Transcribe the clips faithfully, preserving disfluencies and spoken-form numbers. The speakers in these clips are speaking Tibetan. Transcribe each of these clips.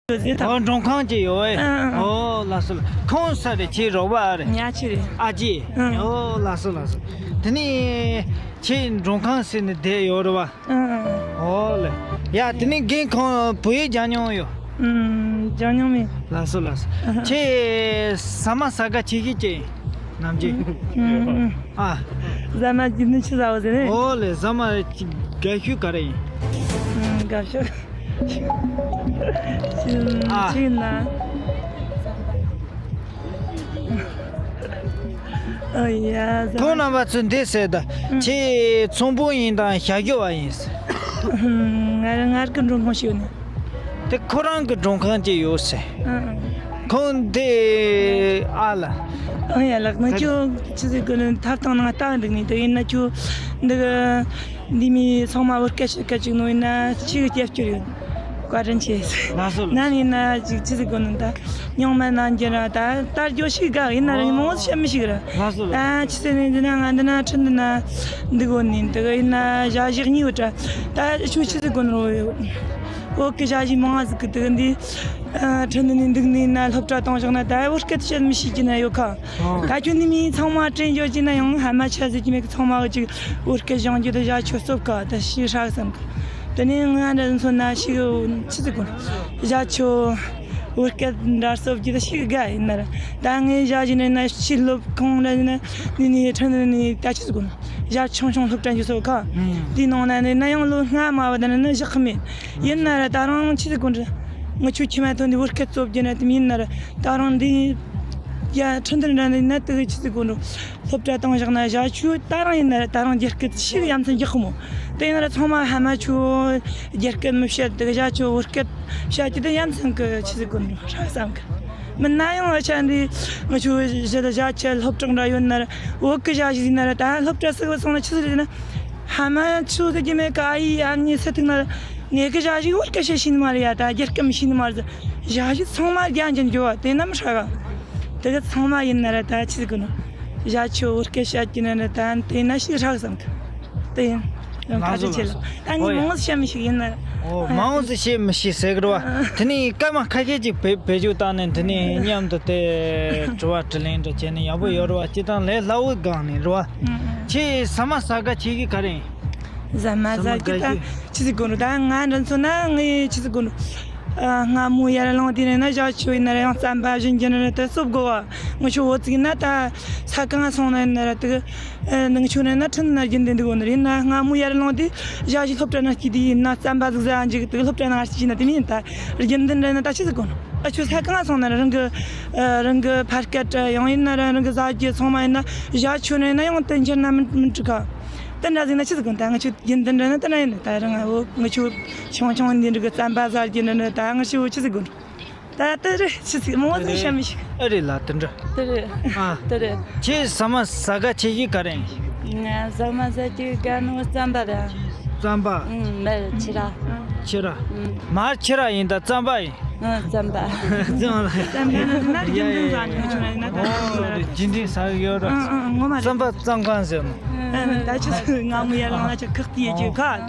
ཡོད་ཟེར་ཐལ། ཨོ། མགྲོན་ཁང་ཅིག་ཡོད་ཨེ། ཨང་ཨང་། ཨོ་ལགས་སོ་ལགས། ཁོང་ས་རེད། ཁྱེད་རོགས་པ་རེད། ཉ་ཆི་རེད། ཨ་ཅེ། ཨང་། ཨོ་ལགས་སོ་ལགས་སོ། དེ་ནས་ཁྱེད་མགྲོན་ཁང་ཟེར་ནས་བསྡད་ཡོད་རེད་བ། ཨང་ཨང་། ཨོ་ལེ། ཡ་དེ་ནས་རྒན་ཁོང་བོད་ཡིག་སྦྱང་མྱོང་ཡོད། ཨང་། སྦྱང་མྱོང་མེད། ལགས་སོ་ལགས་སོ། ཨང་། ཁྱེད་ཟ་མ་ཟ་ག་ཆེ་གི་ཅིག་ནམ་རྒྱུན། ཨང་ཨང་། ཨ། ཟ་མ་རྒྱུན་ནི་ཆི་ཟ་བ་ཟེར་ནས། ཨོ་ལེ། ཟ་མ་དགའ་ཤོས་ག་རེ་ཡིན། ཨང་། དགའ་ཤོས། ཨ། ཅི་ན། ཨ་ཡ་ཟ། ཁོང་རྣམ་པ་ཚོས་འདི་ཟེར་ད། ཨང་། ཁྱེད་ཚོང་དཔོན་ཡིན་དང་ཞབས་ཞུ་བ་ཡིན་ཟེར། ཨང་། ང་རང་ང་རང་གི་མགྲོན་ཁང་ཞིག་ཡོད་ནི། དེ་ཁོ་རང་གི་མགྲོན་ཁང་ཅིག་ཡོད་ཟེར། ཨང་ཨང་། ཁོང་འདི་ཨ་ལ། ཨང་། ཡ་ལགས། ང་ཁྱོད་ཆི་ཟིག་གི་ནི་ཐབ་ཐང་ནང་ལྟ་འདུག་ནི། དེ་ཡིན་ན་ཁྱོད་འདི་གི་འདི་མི་ཚང་མ་བོད་སྐད་ཤེས་སྐད་ཅིག་ནོ་ཡིན་ན་ཆི་གི་སྐྱབས་བཅོལ་ཡོད། བཀའ་དྲིན་ཆེ། ལགས་སོ་ལགས། ནམ་ཡིན་ན་ཅིག་ཆི་ཟིག་གོ་ནི་ད། རྙིང་མ་ནང་གྱི་ར་ད་ལྟར་རྒྱོ་ཞིག་དགའ་ཡིན་ན་ར་ངས་མོ་བཤད་མི་ཤེས་གི་ར། ལགས་སོ་ལགས། ད་ཆི་ཟེར་ནི་འདི་ན་ང་འདི་ན་ཁྲིན་འདི་ན་འདི་གོ་ནི་འདི་གི་ཡིན་ན་ཞ་ཞིག་གཉིས་ཡོད་དྲ། ད་ཆུ་ཆི་ཟིག་གོ་ནི་རོ། བོད་གི་ཞ་ཞིག་མང་ཟིག་གི་འདི་གི་འདི། ཁྲིན་འདི་ནི་འདུག་ནི་ན་སློབ་གྲྭ་བཏང་བཞག་ན་ད་བོད་སྐད་བཤད་མི་ཤེས་ཀྱི་ན་ཡོད་ཁ། ད་ཁྱོད་འདི་མི་ཚང་མ་དྲན་འཇོག་ཅི་ན་ཡང་ཧ་མ་ཆ་ཟིག་གི་མེད་གི། ཚང་མ་གི་ཅིག་བོད་སྐད་སྦྱང་རྒྱུ་དེ་ཞ་ཆུ་སྟོབས་ཁ་ད་ཤི་ཧྲག་བསམ་གི། དེ་ནས་ང་འདྲ་མཚོན་ན་ཞིག་ཆི་ཟིག་གོ། ཞ་ཆུ་བོད་སྐད་འདྲ་སོབ་ཀྱི་ད་ཞིག་དགའ་ཡིན་ན་ར། ད་ངས་ཞ་ཞིག་ནས་ན་ཕྱི་སློབ་ཁང་ར་ནས་ནི་ནི་ཁྲིད་ནི་ནི་ད་ཆི་ཟིག་གོ། ཞ་ཆུང་ཆུང་སློབ་གྲྭ་འཇུ་སོ་ཁ། དེའི་ནང་ན་ནི་ན་ཡང་ལོ་ལྔ་མ་བ་ད་ནི་ནི་བཞག་གི་མེད། ཡིན་ན་ར་ད་རང་ཆི་ཟིག་གོ་འདྲ། ང་ཆུ་ཁྱི་མ་ཐོན་དེ་བོད་སྐད་སོབ་ཀྱི་ན་དེ་མིན་ན་ར། ད་རང་འདི་ཡ་ཁྲིད་འདི་འདྲ་ནི་ན་དེ་ཆི་ཟིག་གོ་འདྲ། སློབ་གྲྭ་བཏང་བཞག་ན་ཞ་ཆུ་ད་རང་ཡིན་ན་ར་ད་རང་རྒྱ་སྐད་ཞིག་ཡ་མཚན་རྒྱག་གི་མོ། དེ་ཡིན་ན་ར་ཚང་མ་ཧ་མ་ཆུ་རྒྱ་སྐད་མི་བཤད་དེ་ཞ་ཆུ་བོད་སྐད་བཤད་ཀྱི་དེ་ཡ་མཚན་གི་ཆི་ཟིག་གོ་འདྲ་ཧྲ་བསམ་གི། མིན་ན་ཡང་ཨ་ཆ་འདི་ང་ཆུ་ཞི་ལ་ཞ་ཆུ་སློབ་གྲོགས་འདྲ་ཡོད་ན་ར་བོད་གི་ཞ་ཞིག་ཡིན་ན་ར་ད་སློབ་གྲྭ་ཟིག་བ་སོང་ན་ཆི་ཟིག་རེད་ན། ཧ་མ་ཆུ་ཟིག་གི་མེད་ག་ཨ་ཡི་ཨ་ནི་ས་ཐུག་ན་ངེད་གི་ཞ་ཞིག་བོད་སྐད་བཤད་ཤེས་ནི་མ་རེད་ཡ། ད་རྒྱ་སྐད་མི་ཤེས་ནི་མ་རེད། ཞ་ཞིག་ཚང་མ་རྒྱ་འཇམ་འཇོ་བ་དེ་ན་མི་ཧྲ་ག། དེ་གི་ཚང་མ་ཡིན་ན་ར་ད་ཆི་ཟིག་གི་ནོ། ཞ་ཆུ་བོད་སྐད་བཤད་ཀྱི་ན་ར་ད་དེ་ན་ཞིག་ཧྲག་བསམ་གི། དེ་ཡིན། ཡང་ལགས་སོ་ཁ་ཆེ་ཆེ་ལ། ལགས་སོ། ད་ངས་ཨོ་ཡ། མང་ཟིག་བཤད་མི་ཤེས་ཡིན་ན། ཨོ་མང་ཟིག་བཤད་མི་ཤེས་ཟེར་གི་རེད་བ། དེ་ནས་སྐར་མ་ཁ་ཤས་ཅིག་བེད་བེད་སྤྱོད་བཏང་ནས་དེ་ནས་མཉམ་དུ་དེ་དྲི་བ་དྲིས་ལན་འདྲ་བྱས་ནས་ཡག་པོ་ཡོད་རེད་བ། སྤྱིར་བཏང་ལས་སླ་བོའི་སྒང་ནས་རེད་བ། ཁྱེད་ཟ་མ་ཟ་ག་ཆེ་གི་ག་རེ་ཡིན། ཟ་མ་ཟ་གི་ད་ཆི་ཟིག་གོ་ནོ། ད་ང་འདྲ་མཚོན་ན་ངས་ཆི་ཟིག་གོ་ནོ། ཨ། སྔ་མོ་ཡར་ལངས་དུས་ནས་ན་ཞ་ཆུ་ཡིན་ན་ར་ཡང་རྩམ་པ་བཞིན་གྱི་ནི་དེ་སོབ་དགོ་བ། ངི་ཆོ་བོད་ཅིག་ན་ད་ས་གང་སོང་ན་ཡིན་ན་ར་དེ་གི་ནང་ཆོ་ནས་ན་ཁྲིན་ན་རྒྱུན་ལྡན་འདུག་གོ་ནི་རེད། ན་སྔ་མོ་ཡར་ལངས་དུས་ཞ་ཞིག་སློབ་གྲྭ་ན་སྐྱིད་དུས་ཡིན་ན་རྩམ་པ་ཟིག་ཟ་འཇིག་དེ་གི་སློབ་གྲྭ་ན་སྐྱིད་ན་དེ་མིན་ད་རྒྱུན་ལྡན་རེད་ན་ད་ཆི་ཟིག་གོ་ནོ། ཨ་ཆོ་ས་གང་སོང་ན་ར་རང་གི་རང་གི་ཕ་སྐད་ཡང་ཡིན་ན་ར་རང་གི་ཟ་རྒྱུ་ཚང་མ་ཡིན་ན་ཞ་ཆུ་ནས་ན་ཡང་དེ་འགྱུར་ན་མི་མི་འགྲིག་ག། དེ་འདྲ་ཟིག་ན་ཆི་ཟིག་གོ་ནོ། ད་ང་ཆོ་རྒྱུན་ལྡན་རེད་ན་དེ་འདྲ་ཡིན་ད་རང་ང་བོ་ང་ཆོ་ཆུང་ཆུང་འདི་འདྲ་གི་རྩམ་པ་ཟ་རྒྱུ་འདྲ་ནི་ད་ང་ཆོ་ཆི་ཟིག་གོ་ནོ། ད་དེ་རེད་ཆི་ཟིག་མོ་ཟིག་བཤད་མི་ཤེས། ཨེ་རེད་ལ་དེ་འདྲ། དེ་རེད། ཨ། དེ་རེད། ཁྱེད་ཟ་མ་ཟ་ག་ཆེ་ཤོས་ག་རེ་ཡིན། ང་ཟ་མ་ཟ་རྒྱུ་ག་ནོ་རྩམ་པ་ར། རྩམ་པ། ཨུམ། མར་ཕྱུ་ར། ཕྱུ་ར། ཨུམ། མར་ཕྱུ་ར་ཡིན་ད་རྩམ་པ་ཡིན། ཨ། རྩམ་པ། རྩམ་པ། རྩམ་པ་ན་རྒྱུན་ལྡན་ཟ་ནི་ཆུ་ན་ན་ད། ཨོ་རེད་རྒྱུན་ལྡན་ཟ་གི་ཡོད་ར། ཨ་ཨ་ངོ་མ་རེད། རྩམ་པ་རྩམ་གང་ཟེར་ནོ། ཨ་ད་ཆི་ཟིག་ང་མོ་ཡར་ལངས་ན་ཆ་ཁག་ཏི་ཡེ་ཆེ་ཁ།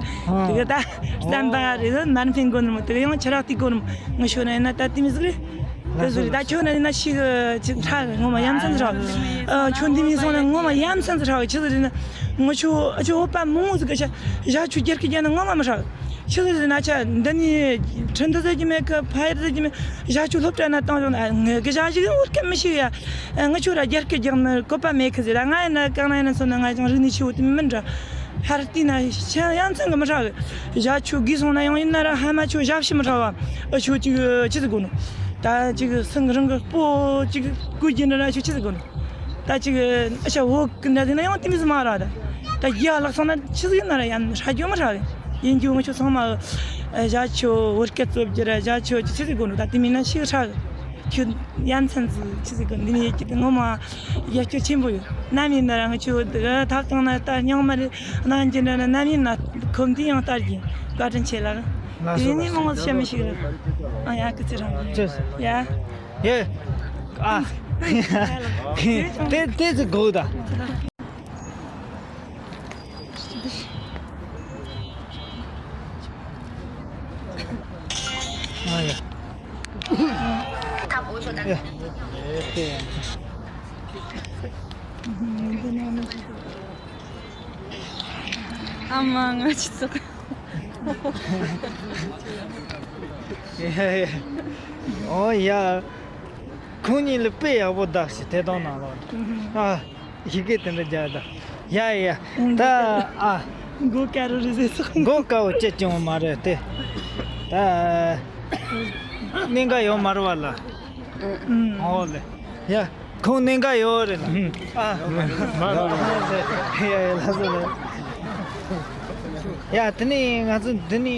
དེ་གི་ད་རྩམ་པ་རེད་མར་འཕེན་གོ་ནི་མོ་དེ་གི་ཡང་ཕྱུ་ར་ཏི་གོ་ནི་མོ། ངི་ཆོ་ན་ཡིན་ན་ད་དེ་མི་ཟིག་རེད། དེ་ཟིག་རེད། ད་ཁྱོད་ན་ཡིན་ན་ཤི་གི་ཅིག་ཧྲ་གི་ངོ་མ་ཡ་མཚན་ཟིག་ཧྲ་གི། ཨ། ཁྱོད་འདི་མི་སོང་ན་ངོ་མ་ཡ་མཚན་ཟིག་ཧྲ་གི། ཆི་ཟིག་རེད་ན་ངི་ཆོ་ཨ་ཆོ་ཨོ་པ་མང་བོ་ཟིག་གི་ཆ་ཞ་ཆུ་རྒྱ་སྐད་རྒྱག་ན་ངོ་མ་མི་ཧྲ་གི། ཆི་ཟིག་རེད་ན་ཆ་འདི་ནི་ཁྲིན་ཏི་ཟེར་གྱི་མེད་གི། ཕ་ཡར་ཟེར་གྱི་མེད། ཞ་ཆུ་སློབ་གྲྭ་ན་བཏང་བྱུང་ན་ངི་གི་ཞ་ཞིག་བོད་སྐད་མི་ཤེས་ཡ། ངི་ཆོ་ར་རྒྱ་སྐད་རྒྱག་ན་བཀོད་པ་མེད་གི་ཟེར། ང་ཡིན་ན་གང་ན་ཡིན་ན་སོང་ན་ང་ཅང་རིག་གནས་ཆེ་བོ་དེ་མིན་འདྲ། ཧར་ཏི་ན་ཤ་ཡང་ཚང་གི་མི་ཧྲ་གི། ཞ་ཆུ་གི་སོང་ན་ཡང་ཡིན་ན་ར་ཧ་མ་ཆུ་ཞབས་ཕྱི་མི་ཧྲ་བ། ཨ་ཆུ་ཅིག་ཅི་ཟིག་གོ་ནོ། ད་ཅིག་སང་རང་གི་སྤོ་ཅིག་བསྐུལ་གྱི་འདྲ་ན་ཆུ་ཅི་ཟིག་གོ་ནོ། ད་ཅིག་ཨ་ཤ་འོ་གི་འདྲ་ཟིག་ན་ཡང་དེ་མི་ཟིག་མ་ར་ད། ད་རྒྱ་ལག་སོང་ན་ཆི་ཟིག་ཡིན་ན་ར་ཡང་ཧྲ་རྒྱུ་མི་ཧྲ་གི། ཡིན་རྒྱུ་ང་ཆུ་ཚང་མ་ཞ་ཆུ་བོད་སྐད་སློབ་རྒྱུ་ར་ཞ་ཆུ་ཅི་ཆི་ཟིག་གོ་ནོ། ད་དེ་མིན་ན་ཤི་ཧྲ་གི། ཁྱོད་ཡ་མཚན་ཟིག་ཆི་ཟིག་གི་འདི་ནས་ཡོད་ཀྱི་དེ་ངོ་མ་ཡ་སྐྱོ་ཆེན་པོ་ཡོད། ནམ་ཡིན་ན་རང་ཆུ་དེ་ཐབ་ཐང་ན་ལྟ་རྙིང་མ་རེད་གནང་རྒྱུ་འདྲ་ན་ནམ་ཡིན་ན་ཁོམ་དུས་ཡང་ལྟ་རྒྱུ་བཀའ་དྲིན་ཆེ་ལགས། ལགས་སོ། དེ་ནས་མང་བོ་བཤད་མི་ཤེས་རེད། ཨ་ཡ་སྐུ་ཚེ་རིང་། ཅེས། ཡ། ཡེ། ཨ། དེ་དེ་ཚེ་དགོས་ད། ཨ་ཡ། ཨ་མ་ང་ཅི་ཙོག་ཡ་ཡ། ཨོ་ཡ། ཁོང་གཉིས་ལ་དཔེ་ཡག་པོ་བདག་ཞིག་དེ་དང་ནང་ལོགས་ཨ། ཡི་གེ་དེ་འདྲ་རྒྱག་ད། ཡ་ཡ། ད་ཨ། མགོ་དཀར་རུ་རེད་ཟེར་སོང་། མགོ་དཀར་བོ་ཅི་བྱུང་བ་མ་རེད་དེ། ད་གནད་འགག་ཡོད་མ་རེད་བ་ལ། ཨོ་ལེ། ཡ། ཁོང་གནད་འགག་ཡོད་རེད་ལ། ཨ། ཡ་ཡ་ལགས་སོ་ལགས། ཡ་དེ་ནས་ང་ཚོ་འདི་ནས།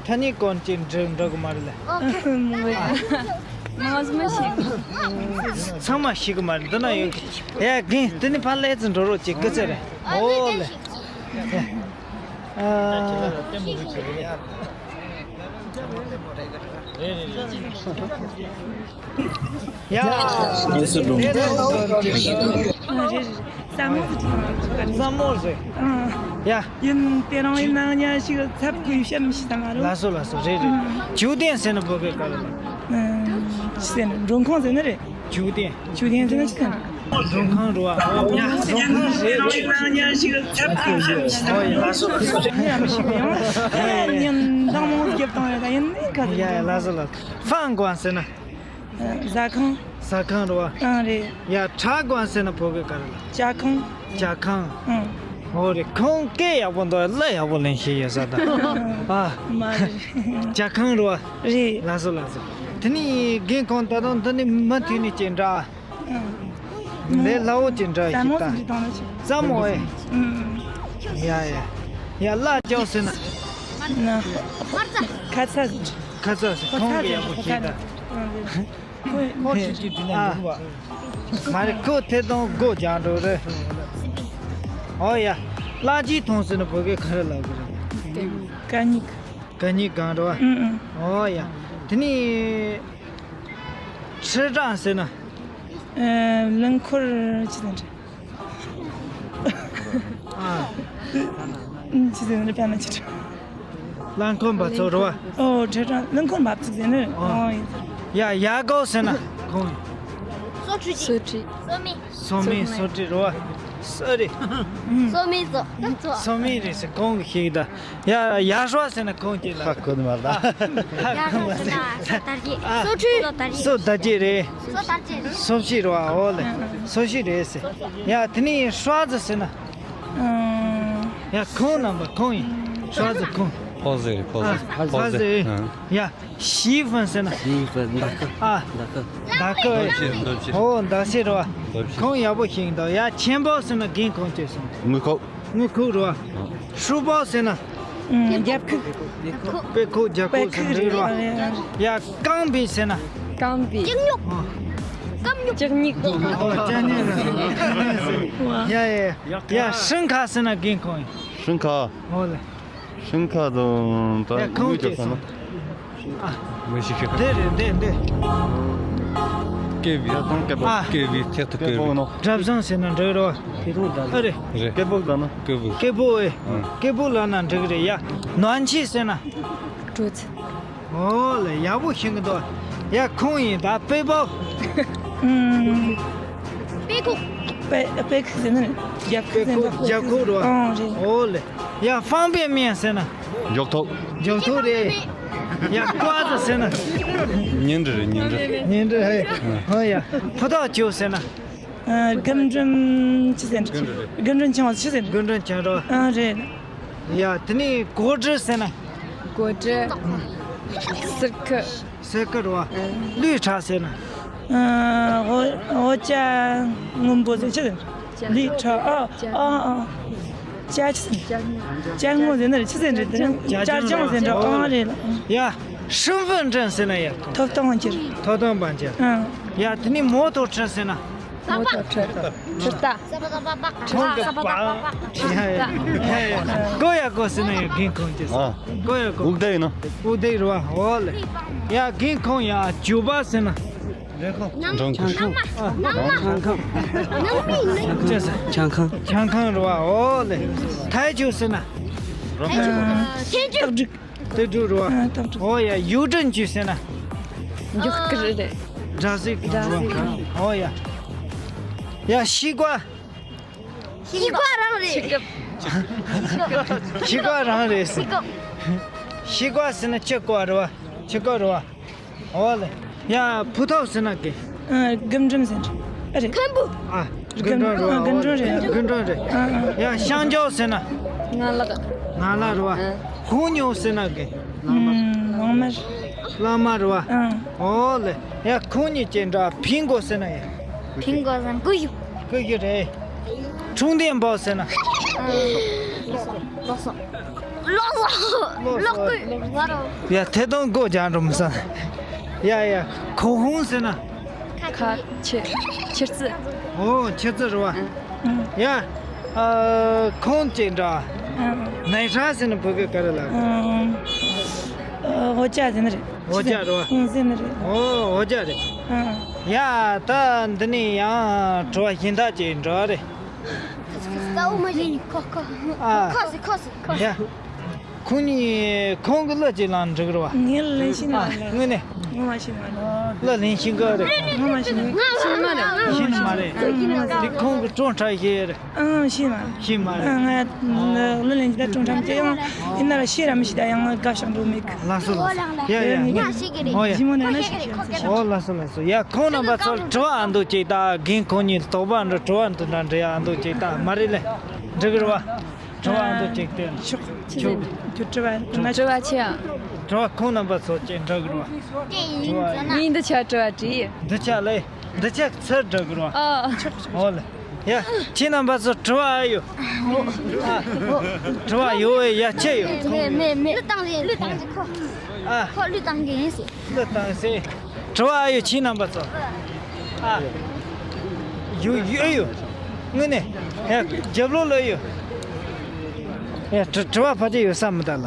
ཐ་སྙད་སྐོར་ཅིག་འགྲོ་འགྲོ་གི་མ་རེད་ལ། ཨོ་ཁེ། ང་ཚོ་མ་ཤེས་གི། ཚང་མ་ཤེས་གི་མ་རེད། འདི་ན་ཡོད་གི། ཡ་རྒན་དེ་ནི་ཕར་ལས་ཙི་འགྲོ་རོགས་ཅིག་སྐུ་ཚེ་རེད། ཨོ་ལེ། ཨ། ཡ། ཨ་རེད་རེད། ཟ་མོ་ཟིག་ཟ་མོ་ཟིག་ཨང་། ཡ། ཡིན། དེ་རིང་ཡིན་ན་ཉ་ཞིག་ཚབ་ཁུལ་བཤད་མི་ཤེས་ད་ང་རོ། ལགས་སོ་ལགས་སོ། རེད་རེད། ཨང་། ཇུ་ཏན་ཟེར་ན་བོད་སྐད་ག་རེ་ལབ། ཨང་། ཅི་ཟེར་ན་མགྲོན་ཁང་ཟེར་ན་རེད། ཇུ་ཏན། ཇུ་ཏན་ཟེར་ན་ཅི་ཟེར་ན། མགྲོན་ཁང་རེད་བ། ཡ་མགྲོན་ཁང་རེད། ཨོ་ཡ་ལགས་སོ་ལགས་སོ། ཉན་མི་ཤེས་པ་ཡང་། ཨེ་ཉན་མདང་མོ་རྒྱབ་བཏང་ཡོད་ད་ཡིན་ནི་ག་ཟེར། ཡ་ཡ་ལགས་སོ་ལགས། ཧྥང་ཀོན་ཟེར་ན། ཟ་ཁང་། ཟ་ཁང་རེད་བ། ཨང་རེད། ཡ་ཁྲ་ཀོན་ཟེར་ན་བོད་སྐད་ག་རེ་ལབ། ཇ་ཁང་། ཇ་ཁང་། ཨང་། འོ་རེད། ཁོང་སྐད་ཡག་པོ་འདུག་གླུ་ཡག་པོ་ལེན་ཤེས་ཡོད་ས་ད། ཨ། མ་རེད། ཇ་ཁང་རེད་བ། རེད། ལགས་སོ་ལགས་སོ། དེ་ནི་རྒན་ཁོང་ད་དུང་འདི་ནི་མུ་མཐུད་ནས་ཅིག་འདྲ། ཨང་། ལས་སླ་བོ་ཅིག་འདྲ་ཞིག་ད། ཟ་མོ་ཨེ། ཨང་། ཡ་ཡ། ཡ་ལ་ཅོག་ཟེར་ན། ན། ཁ་ཚ། ཁ་ཚ་ཟེར། ཁོང་གི་ཡག་པོ་ཤེས་ད། ཨང་། ཁོ་ཁྲིད་ཀྱི་དྲིན་ལན་འདུག་བ། མ་རེད། ཁོ་ཐད་གཏོང་སྒོ་རྒྱག་འགྲོ་རེད། ཨོ་ཡ། གླ་ཆའི་ཐོང་ཟེར་ན་བོད་སྐད་ག་རེ་ལབ་དགོས་རེད། གད་སྙིགས། གད་སྙིགས་སྒང་རེད་བ། ཨང་ཨང་། ཨོ་ཡ། དེ་ནི། ཁྲི་ཀྲང་ཟེར་ན། ཨ། རླངས་འཁོར་ཅི་ཟེར་ན་རེད། ཨ། ཅི་ཟེར་ན་རེད། དཔེར་ན་ཅི་འདྲ། རླངས་འཁོར་འབབ་ཚུགས་རེད་བ། ཨོ་ཁྲི་ཀྲང་རླངས་འཁོར་འབབ་ཚུགས་ཟེར་ནི། ཨོ། ཨོ་ཡིན། ཡ་ཡ་གོ་ཟེར་ན་ཁོང་། སོ་ཁྲི། སོ་ཁྲི། སོ་མི། སོ་མི། སོ་ཁྲི་རེད་བ། སོ་རི། སོ་མི་ཙོ་ཙོ། སོ་མི་རེད་ཟེར། ཁོང་གིས་ཤེས་ཀྱི་ད། ཡ་ཡ་ཧྲོ་ཟེར་ན་ཁོང་གིས་ལ། ཧ་གོ་ནི་མ་རེད་ད། ཡ་ཧྲོ་ཟེར་ན་སོ་དར་རྒྱས། ཨ། སོ་ཁྲི། སོ་དར་རྒྱས། སོ་དར་རྒྱས་རེད། སོ་དར་རྒྱས་རེད། སོ་བཞི་རེད་བ། འོ་ལེ། སོ་བཞི་རེད་ཟེར། ཡ་དེ་ནི་ཧྲོ་ཟེར་ཟེར་ན། ཨང་། ཡ་ཁོང་རྣམ་པ་ཁོང་ཡིན། ཧྲོ་ཟེར་ཁོང་། ཕོ་ཟེར་ཕོ་ཨ། ཟེར་ཕོ་ཕོ་ཟེར། ཟེར། ཨང་། ཡ། ཞི་ཧྥན་ཟེར་ན། ཞི་ཧྥན་མདའ་ཁ། ཨ། མདའ་ཁ། མདའ་ཁ། མདའ་ཕྱིར་མདའ་ཕྱིར། ཨོ་མདའ་ཕྱིར་རེད་བ། མདའ་ཕྱིར། ཁོང་ཡག་པོ་ཤེས་འདུག་ཡ་ཆེན་པོ་ཟེར་ན་རྒན་ཁོང་ཅི་ཟེར། དངུལ་ཁོག་དངུལ་ཁོག་རེད་བ། ཧྲུ་པོ་ཟེར་ན། ཨུམ། རྒྱབ་ཁུག་དཔེ་ཁུག་རྒྱབ་ཁུག་ཟེར་འདུག་རེད་བ། ཡ་རྐང་པི་ཟེར་ན། རྐང་པི། ལྕགས་སྨྱུག་ཨ། ལྕགས་སྨྱུག་ལྕགས་སྨྱུག་ཨོ་ལྕགས་སྨྱུག་རེད། ཡ་ཡ་ཡ། ཡ་ཧྲིན་ཁ་ཟེར་ན་རྒན་ཁོང་ཡིན། ཧྲིན་ཁ། ཨོ་ལེ། ཤིང་ཁ་དང་ད། ཡ་ཁོང་དངུལ་ཅིག་རྒྱག་ས་ན། ཨ། མི་ཤི་ཁ། དེ་རེད་དེ་དེ། ཀེ་བི། ད་དང་ཀེ་པོ། ཨ། ཀེ་བི་ཐེག་ཐུ་ཀེ་ཀེ་བི། པོ་ནོ། གྲབས་བཟང་ཟེར་ན་འགྲིག་རོ། ཨ་རེད། རེད། ཀེ་པོ་ད་ན། ཀེ་བི། ཀེ་པོ་ཨེ། ཨ། ཀེ་པོ་ལ་ན་འགྲིག་རེད་ཡ། ནོན་ཆི་ཟེར་ན། ཀྲུ་ཚི། ཨོ་ལེ་ཡག་པོ་ཤེས་གི་འདུག་ཡ་ཁོང་ཡིན་ད་པེ་པོ། ཨུམ། པེ་ཁུག་པེ་པེ་ཁུག་ཟེར་ན་རྒྱབ་ཁུག་ཟེར་ན། རྒྱབ་ཁུག་རེད་བ། ཨང་རེད། ཨོ་ལེ། ཡ་ཧྥང་པེ་མེན་ཟེར་ན། མགྱོགས་ཐོག་མགྱོགས་ཐོག་རེད། ཡ་ཀོ་ཙི་ཟེར་ན། ཉིན་རེ་རེད་ཉིན་རེ། ཉིན་རེ་ཧེ། ཨོ་ཡ་ཕུ་ཐག་ཆོད་ཟེར་ན། ཨ། རྒན་འབྲིང་ཆི་ཟེར་ན། རྒན་འབྲིང་ཆང་ཆི་ཟེར་ན། རྒན་འབྲིང་ཆང་རོ། ཨང་རེད། ཡ་དེ་ནི་གོ་ཀྲི་ཟེར་ན། གོ་ཀྲི། སིར་ཁི། སེ་ཀར་བ། ལུས་ཁྲག་ཟེར་ན། ཨ། འོ་འོ་ཅ་སྔོན་པོ་ཟེར་ཆི་ཟེར། ལུས་ཁྲག་ཨ་ཨ་ཨ། ཅ་ཆི་ཟེར། ཅ་སྔོ་ཟེར་ན་རེད་ཆི་ཟེར་རེད་དེ། ཅ་ཅ་ཅང་ཟེར་འདྲ་ཨང་རེད་ལ། ཡ། ཧྲིན་ཧྥུན་ཀྲིན་ཟེར་ན་ཡ། ཐོབ་ཐང་ཅིར། ཐོབ་ཐང་བང་ཅ། ཨང་། ཡ་དེ་ནི་མོ་ཐོ་ཁྲི་ཟེར་ན། མོ་ཐོ་ཁྲི། ཁྲི་ཏ། ཁོང་གི་པ། ཡ་ཡ་ཡ། ཀོ་ཡ་ཀོ་ཟེར་ན་ཡ་རྒན་ཁོང་ཅི་ཟེར། ཨ། ཀོ་ཡ་ཀོ། དབུགས་བསྡད་ཡིན་ན། དབུགས་བསྡད་རེད་བ། འོ་ལེ། ཡ་རྒན་ཁོང་ཡ་ཇུ་པ་ཟེར་ན། ཇང་ཁང་། ཇང་ཁང་། ཇང་ཁང་། ཅི་ཟེར། ཇང་ཁང་། ཇང་ཁང་རེད་བ། འོ་ལེ། ཐའི་ཇུ་ཟེར་ན། ཐའི་ཇུ། སྟག་ཕྲུག་སྟག་ཕྲུག་རེད་བ། ཨ། སྟག་ཕྲུག་འོ་ཡ་ཡུའུ་ཀྲིན་ཅུས་ཟེར་ན། མགྱོགས་ཀི་རེད། སྒྲ་གཟིགས། སྒྲ་གཟིགས། ཨོ་ཡ། ཡ་ཤི་ཀ། ཤི་ཀ་རང་རེད། ཤི་ཀ་རང་རེད། ཤི་ཀ། ཤི་ཀ་ཟེར་ན་ཁྱི་ཀ་རེད་བ། ཁྱི་ཀ་རེད་བ། ཨོ་ལེ། ཡ་ཕུ་ཐོག་ཟེར་ན་གི། ཨ། རྒུན་འབྲུམ་ཟེར་རེད། ཨ། རྒུན་འབྲུམ་རེད་བ། རྒུན་འབྲུམ་རེད། རྒུན་འབྲུམ་རེད། ཨ། ཡ་ཤང་ཇོ་ཟེར་ན། ང་ལག་ང་ལག་རེད་བ། ཨ། ཧུང་ཉོ་ཟེར་ན་གི། ཨ། གླང་མ། གླང་མ་རེད་བ། ཨ། ཨོ་ལེ། ཡ་ཁོང་གཉིས་ཀྱི་འདྲ་ཕིང་གོ་ཟེར་ན་ཡ། ཕིང་གོ་ཟེར་ན་ཀུ་ཡུ། ཀུ་ཡུ་རེད། ཁྲུང་ལྡན་པོ་ཟེར་ན། ལོ་སོ། ལོ་སོ། ལོ་སོ། ལོ་ཀུ་ང་རོ། ཡ་ཐེ་དོན་གོ་རྒྱག་འགྲོ་མི་ས། ཡ་ཡ། ཁོ་ཧུང་ཟེར་ན། ཁ་ཁ་ཆེ་ཆེར་ཙི། ཨོ་ཆེར་ཙི་རེད་བ། ཨང་། ཡ། ཨ། ཁོང་ཅིག་འདྲ། ཨང་། ནའི་ཧྲ་ཟེར་ན་བོད་སྐད་ག་རེ་ལབ། ཨང་། ཨོ་ཅག་ཟེར་ནི་རེད། ཨོ་ཅག་རེད་བ། ཨང་། ཟེར་ནི་རེད། ཨོ་ཨོ་ཅག་རེད། ཨང་། ཡ་ད་འདི་ནས་ཡང་དྲི་བ་གཞན་དག་ཅིག་འདྲ་རེད། ཁོ་ཁོ། ཨ། ཁོ་སི་ཁོ་སི་ཁོ། ཡ། ཁོང་གཉིས་ཁོང་གི་གླུ་ཅིག་བླངས་འགྲིག་རེད་བ། ངས་གླུ་ལེན་ཤེས་ནི་མ་རེད། དངོས་གནས། ངོ་མ་ཤེས་ནི་མ་རེད། གླུ་ལེན་ཤེས་གི་རེད། ངོ་མ་ཤེས་ནི། ཤེས་ནི་མ་རེད། ཤེས་ནི་མ་རེད། དེ་ཁོང་གི་བྲོ་འཁྲབ་ཤེས་རེད། ཨང་། ཤེས་མ་རེད། ཤེས་མ་རེད། ཨང་། ང་གླུ་ལེན་རྒྱུ་ད་བྲོ་འཁྲབ་ཅིག་ཡང་ཡིན་ན་ར་ཤེས་ར་མི་ཤེས་ད་ཡང་དགའ་ཤོག་འགྲོ་མེད་གི། ལགས་སོ་ལགས་སོ། ཡ་ཡ་ཡ། ཨོ་ཡ། ཞིམ་མོ་ནས་ན་ཤེས་ཤེས་ཤེས། ཨོ་ལགས་སོ་ལགས་སོ། ཡ་ཁོང་རྣམ་པ་ཚོར་དྲི་བ་ཨ་མདོ་ཅིག་ད་རྒན་ཁོང་གཉིས་དོགས་པ་འདྲ་དྲི་བ་འདི་འདྲ་འདྲི་ཡ་ཨ་མདོ་ཅིག་ད་མ་རེད་ལེ། འགྲིག་གི་རེད་བ། དྲི་བ་འདི་གཅིག་སྟེར། ཆོག་ཆོག་ཁྱོད་དྲི་བ་ང་དྲི་བ་ཆེ་ཡ། དྲི་བ་ཁོང་རྣམ་པ་ཚོ་གཅིག་འདྲི་གི་རེད་བ། ངས་འདི་ཆ་དྲི་བ་དྲིས། འདི་ཆ་ལས། འདི་ཆ་ཚུར་འདྲི་གི་རེད་བ། ཨ། ཆོག་ཆོག་ཨོ་ལེ། ཡ། ཁྱེད་རྣམ་པ་ཚོ་དྲི་བ་ཨ་ཡོད། ཨ། དྲི་བ་ཡོད་ཡ་ཆེ་ཡོད། མེད་མེད་མེད། གླུ་བཏང་རེད། གླུ་བཏང་རེད་ཁོ། ཨ། ཁོ་གླུ་བཏང་གི་ཡིན་ཟེར། གླུ་བཏང་ཟེར། དྲི་བ་ཨ་ཡོད་ཁྱེད་རྣམ་པ་ཚོ། ཨ། ཡོད་ཡོད་ཡོད། དངོས་གནས། ཡ། རྒྱབ་ལོགས་ལ་ཡོད། ཡ། དྲི་དྲི་བ་ཕལ་ཆེར་ཡོད་ས་མི་འདུག་ལ།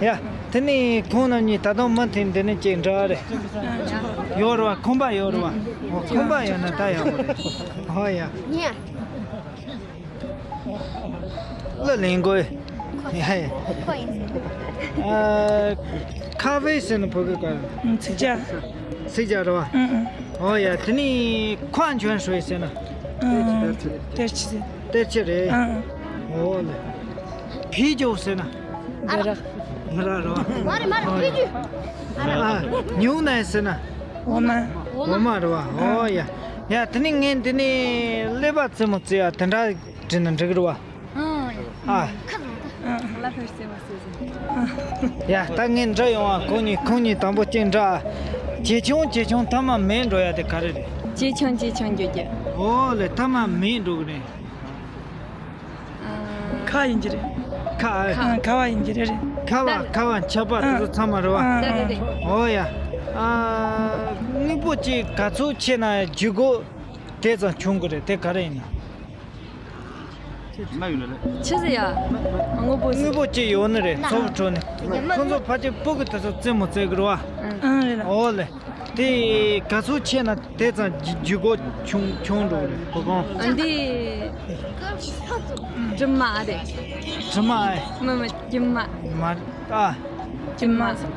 ཡ། དེ་ནས་ཁོང་རྣམ་གཉིས་ད་དུང་མུ་མཐུད་འདི་ནས་ཅིག་འདྲི་བ་རེད། ཡོད་རེད་བ། ཁོམ་པ་ཡོད་རེད་བ། འོ་ཁོམ་པ་ཡོད་ན་ད་ཡག་པོ་རེད། ཧོ་ཡ། གླུ་ལེན་དགོས། ཡ་ཡ། ཁོ་ཡིན། ཨ། ཁ་ཝེ་ཟེར་ན་བོད་སྐད་ག་རེ། ཚིག་ཇ། ཚིག་ཇ་རེད་བ། ཨང་ཨང་། ཨོ་ཡ། དེ་ནས་ཁ་ཆོན་ཧྲུའེ་ཟེར་ན། ཨང་ཨང་། གཏེར་ཆི་ཟེར། གཏེར་ཆི་རེད། ཨང་ཨང་། ཨོ་ལེ། ཕི་ཇོ་ཟེར་ན། སྦི་རག་སྦི་རག་རེད་བ། མ་རེད་མ་རེད། ཕི་ཇོ། ཨ། ཉུང་ནའི་ཟེར་ན། འོ་མ། འོ་མ་རེད་བ། ཨོ་ཡ། ཡ། དེ་ནས་ངས་འདི་ནས་ཀླད་པ་རྩེད་མོ་རྩེ་ཡ་དེ་འདྲ་བྲིས་ན་འགྲིག་རེད་བ། ཨ། ཡ། ད་ངས་འདྲི་ཡོང་བ། ཁོང་གཉིས་ཁོང་གཉིས་དང་པོ་གཅིག་འདྲི། ཇེ་ཆུང་ཇེ་ཆུང་མཐའ་མ་མེད་འགྲོ་ཡ་དེ་ག་རེ་རེད། ཇེ་ཆུང་ཇེ་ཆུང་འགྱོ་རྒྱུ། ཨོ་ལེ། མཐའ་མ་མེད་འགྲོ་གི་རེད། ཁ་ཡིན་གྱི་རེད། ཁ་ཨ། ཁ་བ་ཡིན་གྱི་རེད་རེད། ཁ་བ་ཁ་བ་ཆགས་པ་དེ་ཚོ་ཚང་མ་རེད་བ། ཨོ་ཡ། ཨ། དངོས་པོ་གཅིག་ག་ཚོད་ཆེ་ན་ལྗིད་ཁོག་དེ་ཙམ་ཆུང་གི་རེད། དེ་ག་རེ་ཡིན་ན། ཆི་ཟེར་ཡ། དངོས་པོ་ཟེར། དངོས་པོ་ཅིག་ཡོད་ནི་རེད། ཚོགས་ཁྲོད་ནས། ཁོ་ཚོ་ཕལ་ཆེར་སྤུ་གུ་དེ་ཚོ་རྩེད་མོ་རྩེ་གི་རེད་བ། ཨང་རེད་ལ། ཨོ་ལེ། དེ་ག་ཚོད་ཆེ་ན་དེ་ཙམ་ལྗིད་ཁོག་ཆུང་ཆུང་འགྲོ་གི་རེད། གོ་གོང་། ཨ། འདི་གྲིབ་མ་རེད། གྲིབ་མ་ཨེ། མི་མི་གྲིབ་མ། མ་རེད་ཨ། གྲིབ་མ་ཟེར།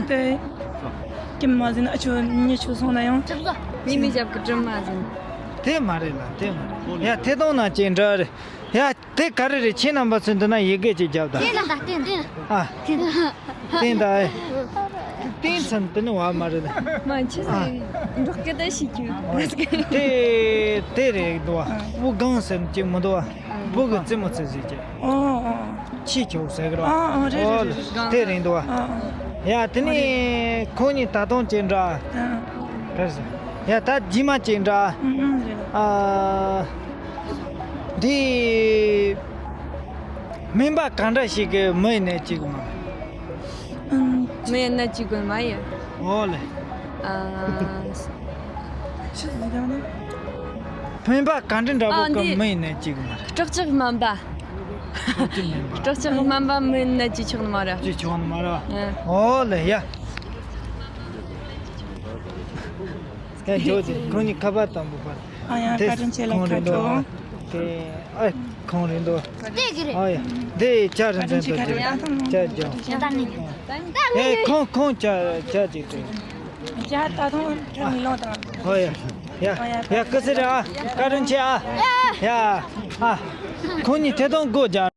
དེ་གྲིབ་མ་ཟེར་ན་ཨ་ཆོ་ཉེ་ཆོ་སོང་ན་ཡང་། ཉི་མའི་ཞབས་ཀྱི་གྲིབ་མ་ཟེར། དེ་མ་རེད་ལ། དེ་མ་རེད། ཡ། དེ་དང་ན་ཅི་འདྲ་རེད། ཡ། དེ་ག་རེ་རེད། ཁྱེད་རྣམ་པ་ཚོས་འདི་ན་ཡི་གེ་ཅིག་རྒྱབ་དང་། བསྟན་ད་བསྟན་བསྟན། ཨ། བསྟན་ད་ཨེ། བསྟན་ཚུན་དེ་ནི་བ་མ་རེད་ལ། མ་ཆི་ཟེར། འབྲོག་སྐད་ད་ཤེས་ཀྱི། དེ་དེ་རེད་འདུག་བ། དབུ་སྒང་ཟེར་གྱི་མི་འདུག་བ། སྤུ་གུ་རྩེད་མོ་རྩེ་ཟེར་གྱི། ཨོ་ཨོ། ཁྱི་ཁྱོ་ཟེར་གི་རེད་བ། ཨོ་ཨོ་རེད་རེད་རེད། དེ་རེད་འདུག་བ། ཨོ་ཨོ། ཡ། དེ་ནས་ཁོང་གཉིས་ད་དུང་ཅི་འདྲ། ཨ། ག་རེ་ཟེར། ཡ། ད་རྗེས་མ་ཅི་འདྲ། ཨ། འདི་སྨན་པ་ག་འདྲ་ཞིག་གི་མི་ཡི་ནད་ཅིག་མ། མི་ཡི་ནད་ཅིག་དགོས་མ་ཡིན། ཨོ་ལེ། ཨ། སྨན་པ་ག་འདྲ་འདྲ་པོ་གི་མི་ཡི་ནད་ཅིག་མ། སྲོག་ཆགས་སྨན་པ། སྲོག་ཆགས་སྨན་པ། སྲོག་ཆགས་སྨན་པ་མི་ཡི་ནད་ཅིག་ཆོག་ནི་མ་རེད། ཅིག་ཆོག་ནི་མ་རེད། ཨོ་ལེ་ཡ། ཡ། ཇོ་ཇི་ཁོང་གཉིས་ཁ་པར་དང་པོ་པར། ཨ་ཡ། བཀའ་དྲིན་ཆེ་ལ། ཁ་དྲོ། དེ་ཨ་ཁོང་རེད་འདུག་ཨ་ཡ། དེ་ཇ་རིན་ཆེན་དུ་ཇ་ཇོ། ཨེ་ཁོང་ཁོང་ཇ་ཇ་ཅིག་དེ། ཡ་ད་ཐོང་ཁྲ་མི་ལོང་དང་། ཨོ་ཡ། ཡ་ཡ་སྐུ་སྲས་རེད་ཨ། བཀའ་དྲིན་ཆེ་ཨ། ཡ་ཨ། ཁོང་གཉིས་ཐད་གཏོང་སྒོ་རྒྱག